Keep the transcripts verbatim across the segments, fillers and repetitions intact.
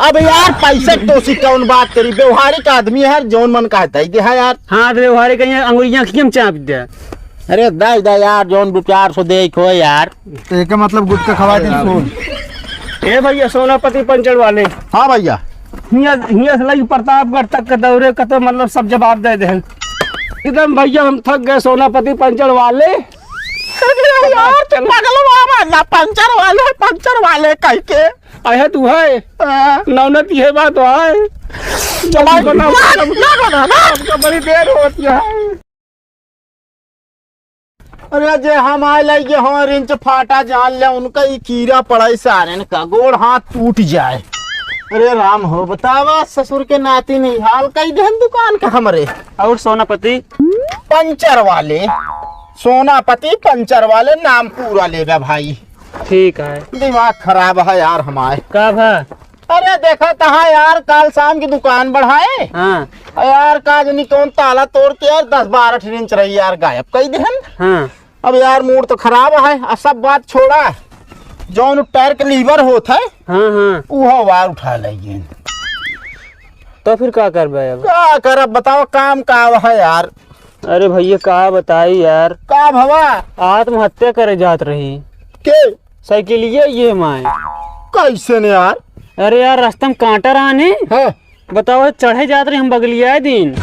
अब यार, पैसे क तोसी कौन बात करी, व्यवहारिक आदमी है, जौन मन कहत है, दे है यार। हाँ, तो व्यवहारिक है, अंगुरियां खियम चाप दे। अरे दे दे यार, जौन दो चार सौ दे को यार। तो एक मतलब गुटखा खवा दी, सुन। ए भैया, सोनापति पंचर वाले। हाँ भैया। हियां, हियां से लगी प्रतापगढ़ तक के दौरे का तो मतलब सब जवाब दे देहन। एकदम भैया हम थक गए सोनापति पंचर वाले। अरे यार, चल। पगलवा वाला पंचर वाले, पंचर वाले कह के। अहे तू है। हाँ। नौनत ये बात है। चल, जल्दी बनाओ, ना, ना, ना, ना। हमका बड़ी देर होती है। अरे जे हम आए लगे हो रिंच फाटा जान ले, उनका ई कीड़ा पड़े सारन का, गोड़ हाथ टूट जाए। अरे राम हो, बतावा ससुर के नाती नहीं हाल कई देहन दुकान का हमरे। और सोनापति? पंचर वाले, सोनापति पंचर वाले नाम पूरा लेबे भाई। ठीक है। दिमाग खराब है यार हमारे। का भा? अरे देखा तहाँ यार, काल शाम की दुकान बढ़ाए। हाँ। और यार का जनी कौन ताला तोड़ के यार दस बारह ठे रिंच रही यार गायब कई देहन। हाँ। अब यार मूड तो खराब है, आ सब बात छोड़ा, जौन टायर के लीवर होत है, हाँ, हाँ। उहो वार उठा लेगेन। तो फिर का करबे अब? का करब बताओ, काम का है यार? अरे भैया का बताई यार। का भवा? आत्महत्या करे जात रही। के? साइकिलिया ई एम आई। कैसे ने यार? अरे यार, रास्ता में कांटा रहा ने। हाँ। बताओ, चढ़े जात रही हम बगलिया दिन।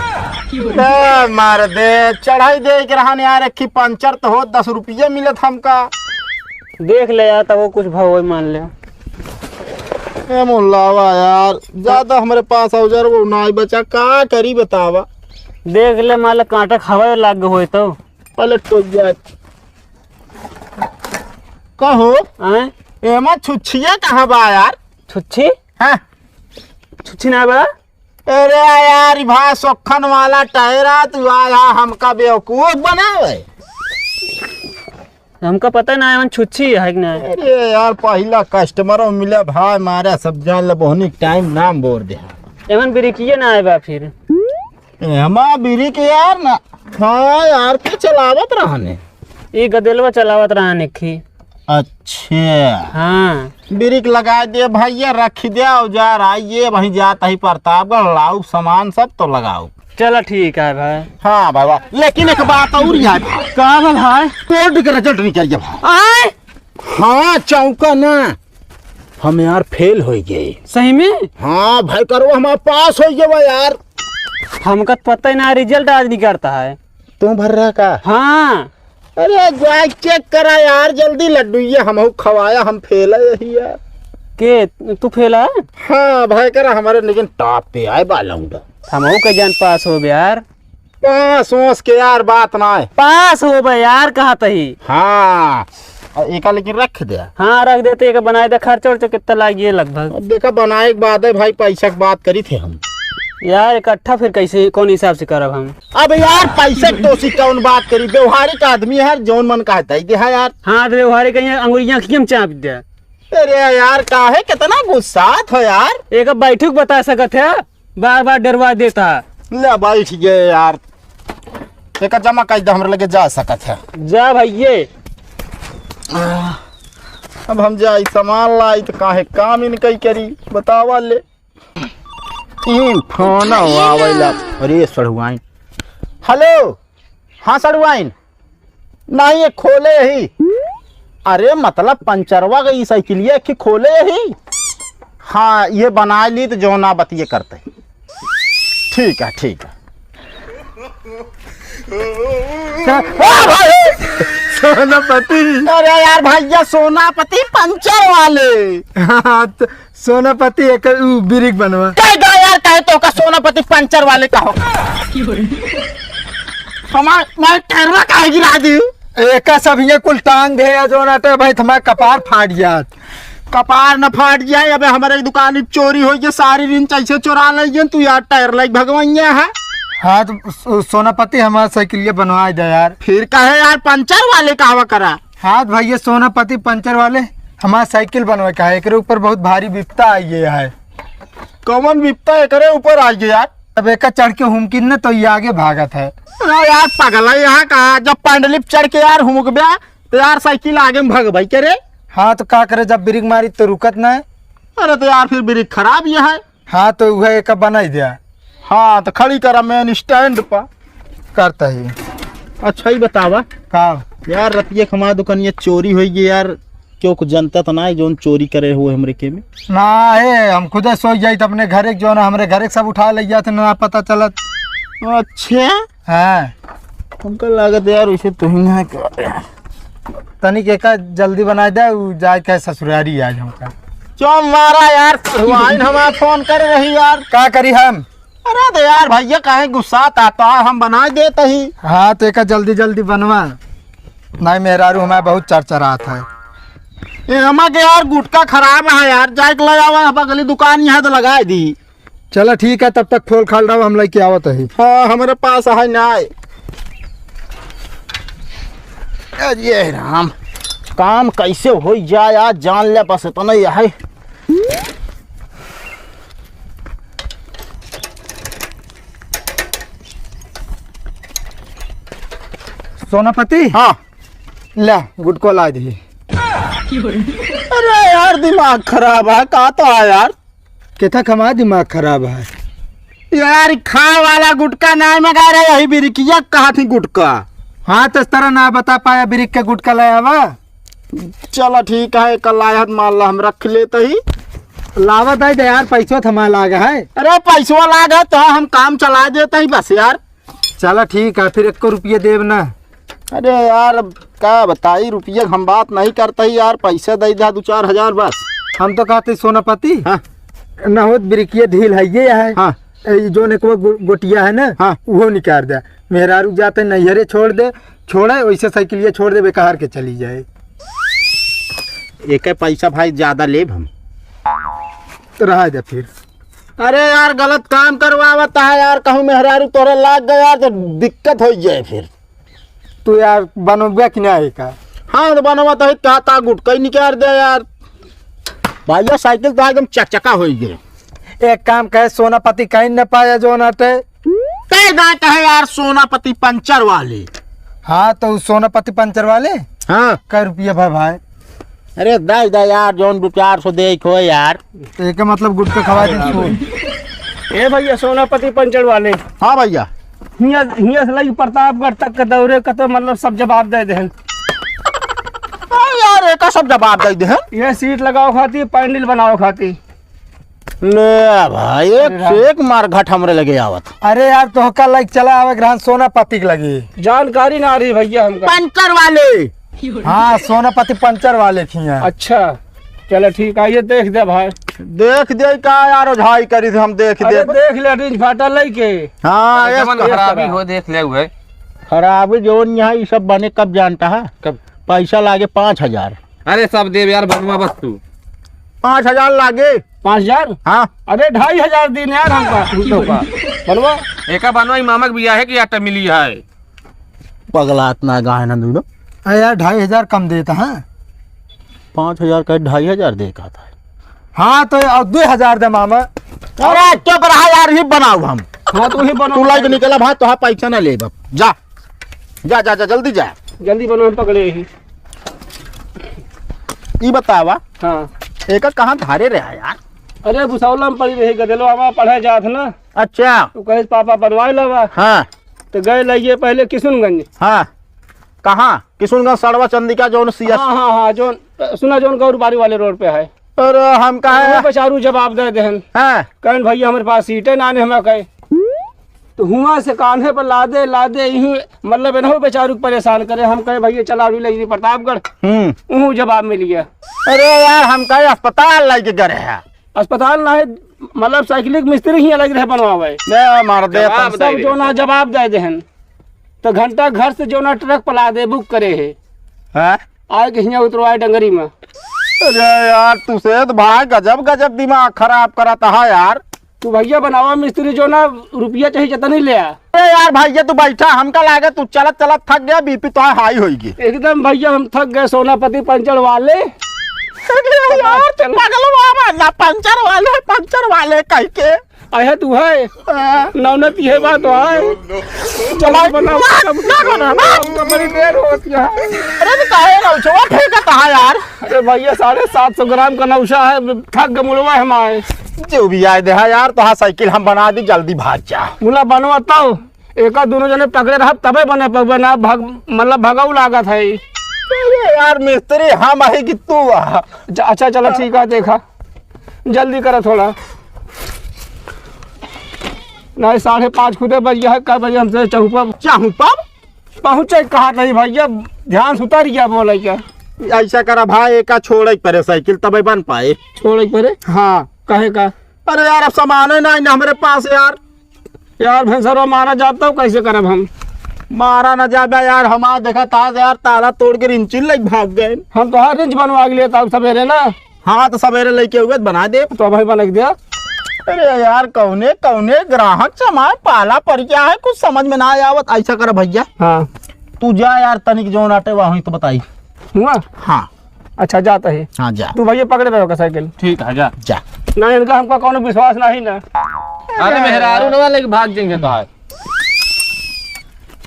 ए, मार दे, चढ़ाई दे के रहन यार, एक ही पंचर तो हो, दस रुपया मिलत हमका। देख ले यार, तब वो कुछ भाव होई, मान ले। ए मुल्लावा यार, ज्यादा हमरे पास औजार वो नाई बचा, का करी बतावा? देख ले, मान ले कांटा खावे लाग होए तो। पलट तो जाए। कहो, आए? एमा छुच्छिया कहाँ बा यार? छुच्छी? हाँ। छुच्छी ना बा? अरे यार, ई भाई सोखन वाला टहरा, तू आया हमका बेवकूफ बनावे। हमका पता ना, एमन छुच्छी है कि ना? अरे यार, पहिला कस्टमर मिला भाई, मारा सब जान ले, बोहनी टाइम नाम बोर दे। एमन बिरिकिए ना आए बा फिर। एमा बिरिक यार ना। हाँ यार, के चलावत रहने? ई गदेलवा चलावत रहने खी। अच्छा। हाँ। बिरिक लगा दे भैया, रख दे औजार, आइए वहीं जात ही प्रतापगढ़, लाऊ सामान सब तो लगाऊ। चला ठीक है भाई। हाँ बाबा, लेकिन एक बात और यार। का बा भाई? पेट के result निकल गया भाई। आए? हाँ, चौका ना। हम यार फेल हो गए। सही में? हाँ भाई, करो हमारा पास हो गया बा यार। हमका तो पता ही ना, रिजल्ट आज निकलता है। तू भर रहा का? हाँ। अरे जाए चेक करा यार, जल्दी लड्डू ये हमहू खवाया, हम फेल है यही यार। के तू फेल है? हाँ भाई, करा हमारे लेकिन टॉप पे आए बालौंडा। हमहू के जान पास हो बे यार। पास ओस के यार बात ना है। पास हो बे यार, कहा तही। हाँ, और एका लेकिन रख दे। हाँ, रख देते, एक बनाए दे, खर्चा उर्चा कितना लागिए लगभग। अब देखा, बनाए के बाद है भाई, पैसा के बात करी थे हम। यार, इकट्ठा फिर कैसे, कौन हिसाब से करब हम? अब यार, पैसे के तोसी कौन बात करी, व्यवहारिक आदमी है, जौन मन कहता है, दे है यार। हाँ, तो व्यवहारिक है, अंगुरियां खियम चाप दे। अरे यार, काहे कितना गुस्सात हो यार? एक बैठक बता सकत है, बार बार डरवा देता। ले बैठ गए यार, एक जमा कर दे, हमरे लगे जा सकत है। जा भैये। आह, अब हम जाई सामान लाई तो काहे काम इनकई करी, बतावा ले। ई फोन आवेला। अरे सड़ुआइन। हेलो। हाँ सड़ुआइन। नहीं, ये खोले ही। अरे मतलब पंचरवा गई साइकिलिया की खोले ही। हाँ, ये बनाए ली तो जो ना बतिये करते। ठीक है, ठीक है। हाँ, भाई। सोनापति। अरे यार भैया, सोनापति पंचर वाले। हाँ, तो सोनापति एक उ बिरिक बनवा। कह दो यार, कहे तो का सोनापति पंचर वाले का हो। हमार, हमार टहरवा काहे गिरा दी? एका सब हियाँ कुल टांग दे या जो ना तो भाई तुम्हारा कपार फाट जात। कपार न फाट जाए, अबे हमारे दुकान में चोरी होई, ये सारी रिंच ऐसे चुरा ले, तू यार टायर लाइक भगवैया है। हाँ तो सो-, सोनापति हमारा साइकिलिया बनवा दे यार। फिर कहे यार पंचर वाले का हवा करा। हाँ तो भैया सोनापति पंचर वाले हमारा साइकिल बनवे का है, एकरे ऊपर बहुत भारी विपता आई है। कौन विपता एकरे ऊपर आई है यार? अब एका चढ़ के हुमकिन न तो ये आगे भागत है। ना यार पगला यहाँ का, जब पैंडलिप चढ़ के यार हुमुक ब्या तो यार साइकिल आगे में भग भाई के रे। हाँ तो का करे, जब ब्रेक मारी तो रुकत ना है। अरे तो यार, फिर ब्रेक खराब ये है। हाँ, तो वह एक बनाई दिया। हाँ, तो खड़ी करा मेन स्टैंड पर। करता ही। अच्छा, ही बतावा। का? यार, रतिया के हमार दुकानिया चोरी होइ गई यार। क्यों, कुछ जनता तो ना है, जौन चोरी करे हुए हमरे के में? ना है, हम खुदे सोई जाई तो अपने घरे के, जौन हमरे घरे के सब उठा ले जाते, ना पता चलत। अच्छा? हाँ। हमका लागत यार, वैसे तो ही ना कर। तनिक एका जल्दी बनाइ दे, उ जाए के ससुरारी आज हमका। चो मारा यार, ससुराइन हमार फोन कर रही यार। का करी हम? अरे तो यार भैया, काहे गुस्सात आता है, हम बनाइ देत ही। हाँ, तो एका जल्दी जल्दी बनवा, नाहीं मेहरारू हमार बहुत चरचरात है। ए, हमा के यार गुटखा खराब है यार, जाए के ले आवा, बगली दुकान यहाँ तो लगाइ दी। चला ठीक है, तब तक खोल खाल रहो, हम लेके आवत ही। हाँ, हमरे पास है ना। अरे राम, काम कैसे होइ जाए आज, जान ले बस इतना ही है। सोनापति? हाँ। ला, गुटको लाइ दही। अरे यार, दिमाग खराब है, का तो है यार? केथा कमा दिमाग खराब है? यार, खाए वाला गुटका नाहीं मंगा रहे, यही बिरिकिया कहा थी गुटका। हाँ, तो इस तरह ना बता पाया, बिरिक के गुटका ले आवा। चला ठीक है, कल आयत मान ला हम रख लेते ही। लावा दे दे यार, पैसो थमा लाग है। अरे पैसो लाग है तो हम काम चला देते ही बस यार। चला ठीक है, फिर एको रुपये देब ना। अरे यार, अब का बताई, रुपये हम बात नहीं करते ही यार, पैसा दे दे दो चार हजार बस। हम तो कहते सोनापति, हाँ। न होत बिरिकिया ढील है ये है। हाँ। ए, जो ने को गो-, गोटिया है ना, हाँ। वो निकाल दे। मेहरारू जाते नैहरे छोड़ दे, छोड़े, वैसे साइकिलिया छोड़ दे, बेकार के चली जाए। एक पैसा भाई ज्यादा लेब हम। तो रहा दे फिर। अरे यार, गलत काम करवावत है यार, कहूँ मेहरारू तोरे लाग गया यार, तो दिक्कत होइ जाए फिर। तू यार बनोबे कि ना है का? हाँ, तो बनवा तो है, का ता गुटका ही निकाल दे यार। भैया, साइकिल तो एकदम चकचका होइ गए। एक काम कहे, सोनापति कहीं न पाया जो ना ते। ते ना कहे यार, सोनापति पंचर वाले। हाँ, तो उ सोनापति पंचर वाले? हाँ। कै रुपया भा भाई? अरे दे दे यार, जौन दो चार सौ दे को यार। तो एके मतलब गुटखा खवा दे इसको। ए भैया, सोनापति पंचर वाले। हाँ भैया। हियाँ, हियाँ से लगी प्रतापगढ़ तक के दौरे का तो मतलब सब जवाब दे देहन। हाँ यार, एका सब जवाब दे देहन। ये सीट लगाओ खाती, पैंडल बनाओ खाती। ले भाई, एक अरे राम। से एक मार घाट हमरे लगे आवत। अरे यार, तोहका लाइक चला आवे के रहन सोनापति के लगे। जानकारी ना रही भैया हमका। पंचर वाले। हाँ, सोनापति पंचर वाले थी हैं। अच्छा, चलो ठीक है, ये देख दे भाई। देख दे का यार, ओझाई करी से हम देख अरे दे। देख ले, रिंच फाटा लइके। हाँ, अरे ये जवन तो खराबी हो, देख ले हुए। खराबी जवन यहाँ ये सब बने कब जानता है? कब? पैसा लागे पाँच हजार। अरे सब देब यार, बनवा बस तू। पाँच हजार लागे। पाँच हजार? हाँ। अरे ढाई हजार दिन यार हमका। बनवा। एका बनवा, ई मामा के बियाहे की आटा मिली है। पगलात ना गाय ना दूनो। अरे यार, ढाई हजार कम देता है। पाँच हजार का ढाई हजार दे का था। हाँ, तो अब दो हजार दे मामा। अरे चुप रहा यार, ही बनाओ हम। हाँ, तू ही बनाओ। तू लाइक निकला भाई, तो हाँ पैसा ना ले बाप। जा, जा, जा, जा, जल्दी जा। जल्दी बनाओ, हम पकड़े ही। ई बतावा। हाँ। एका कहाँ धारे रहा यार? अरे भुसौला में पड़ी रही, गदेलवा में पढ़े जात ना। अच्छा। तो कहे पापा बनवाए लावा। हाँ। तो गए लइए पहले किशुनगंज। हाँ। कहाँ? किशुनगंज सड़वा चंदिका जौन सीएस। हाँ, हाँ, हाँ, जौन, सुना जौन गौर बारी वाले रोड पे है। अरे हम कहे वो बेचारू जवाब दे देहन। हाँ। कहन भैया हमरे पास सीटे ना ने हमें कहे। तो हुआं से कान्हे पर लादे, लादे यहीं, मतलब, इन्हों बेचारू के परेशान करे। हम कहे, "भैया, चला, अभी ले जी प्रतापगढ़।" हम्म। उहूं जवाब मिल गया। अरे यार, हम कहे अस्पताल लेके गए हैं। अस्पताल ना है, मतलब, साइकिल के मिस्त्री ही अलग रहे बनवावे। ले, मार दे जवाब अपन। दे सब दे। जो ना जवाब दे देहन। तो घंटा घर से जो ना ट्रक पला दे, बुक करे है। हाँ? आए के हियां उतरवाए डंगरी में। अरे यार, तू से तो भाई गजब, गजब दिमाग खराब करत है यार। तू भैया बनावा मिस्त्री जो ना रुपया चाहे जितना ही ले आ। अरे यार भैया तू बैठा, हमका लागे तू चलत चलत थक गया, बीपी तो हाई होई गई। एकदम भैया हम थक गए सोनापति पंचर वाले। अरे यार तू चल। पगलवा बा ना, पंचर वाले, पंचर वाले कह के। आहे तू है। हाँ। नौ न पीहे बा तो आए। चला, बना, ना, ना, ना, ना। बड़ी देर होती है। अरे, तो काहे ना उछवा फेंकत है यार? अरे भैया, साढ़े सात सौ ग्राम का नौशा है, थक के मुड़वा है हमारे। जो भी आए दे है यार, तो हाँ, साइकिल हम बना दी, जल्दी भाग जा। मुला बनवा तब, एका दोनों जने पकड़े रहब, तबे बने पउबे ना, भग-, मतलब भगऊ लागत है। अरे यार, मिस्त्री हम आही कि तू आ? अच्छा, अच्छा, चलो ठीक है, देखा, जल्दी करा थोड़ा। नहीं, साढ़े पाँच खुदे बज गया है, कै बजे हमसे चहुपब? चहुपब? पहुँचे कहा नहीं भैया, ध्यान से उतर गया बोले क्या? ऐसा करा भाई, एका छोड़े परे साइकिल, तबे बन पाए। छोड़े परे? हाँ। कहे का? अरे यार, अब सामाने नहीं ना हमरे पास यार। यार, भैंसरवा मारा जाता हो, कैसे करब हम? मारा न जाबे यार, हमार देखा था यार, ताला तोड़ के रिंचिन लग भाग गए। हम तो हर रिंच बनवा के लेता हूँ सवेरे ना। हाँ, तो सवेरे लेके हुए तो बना दे। तो भाई बना के दे। अरे यार, कौने कौने ग्राहक से हमार पाला पड़ गया है, कुछ समझ में ना आवत। ऐसा कर भैया, हाँ। तू जा यार, तनिक जौन आटे वहीं तो बताई। हुआ? हाँ। अच्छा, जाता है। हाँ, जा। तू भैया पकड़े रहो का साइकिल। ठीक है, जा। जा। ना, इनका हमका कौनो विश्वास नहीं ना। अरे, मेहरारू नवा लेके भाग जाएंगे तो आज।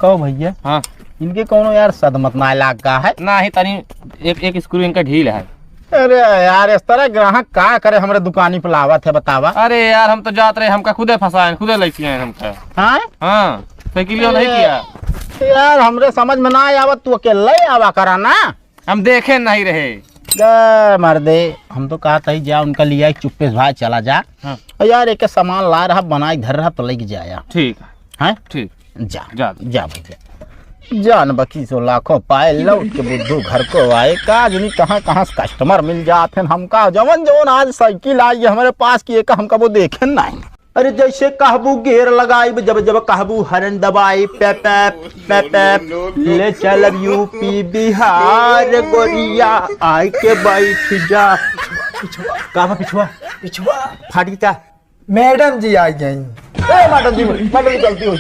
कहो भैया। हाँ। इनके कौनो यार सदमत ना लाग का है? ना ही तनी एक, एक स्क्रू इनका ढील है। अरे यार, इस तरह ग्राहक का करे, हमरे दुकानी पे लावत है, बतावा। अरे यार, हम तो जात रहे, हमका खुदे फंसाए, खुदे लेके आए हमका। हाँ? हाँ, साइकिलियो नहीं अरे किया। यार, हमरे समझ में ना आवत, तू अकेले आवा करा ना। हम देखे नहीं रहे। ए, मर्दे, हम तो कहत ही जा, उनका लिया चुप्पे से भाई चला जा। हाँ। और यार, एक सामान ला रहा, बनाई धर रहा, तो लेके जाया। ठीक। हैं? ठीक। जा, जा। जा भैया। जान बकी सो लाखों पाए, लौट के बुद्धू घर को आए। का जनी कहाँ, कहाँ से कस्टमर मिल जात हैं हमका। जवन, जवन आज साइकिल आई है हमरे पास की, एक हमका वो देखे नहीं। अरे जैसे कहबू गेयर लगाइब, जब जब कहबू हरन दबाई, पे पे, पे पे, ले चलब यूपी बिहार गोरिया, आइ के बैठ जा। पिछुआ, का बा पिछुआ? पिछुआ। फाटी का? मैडम जी आ गई। ए, मैडम जी, मैडम जी, गलती हो गई।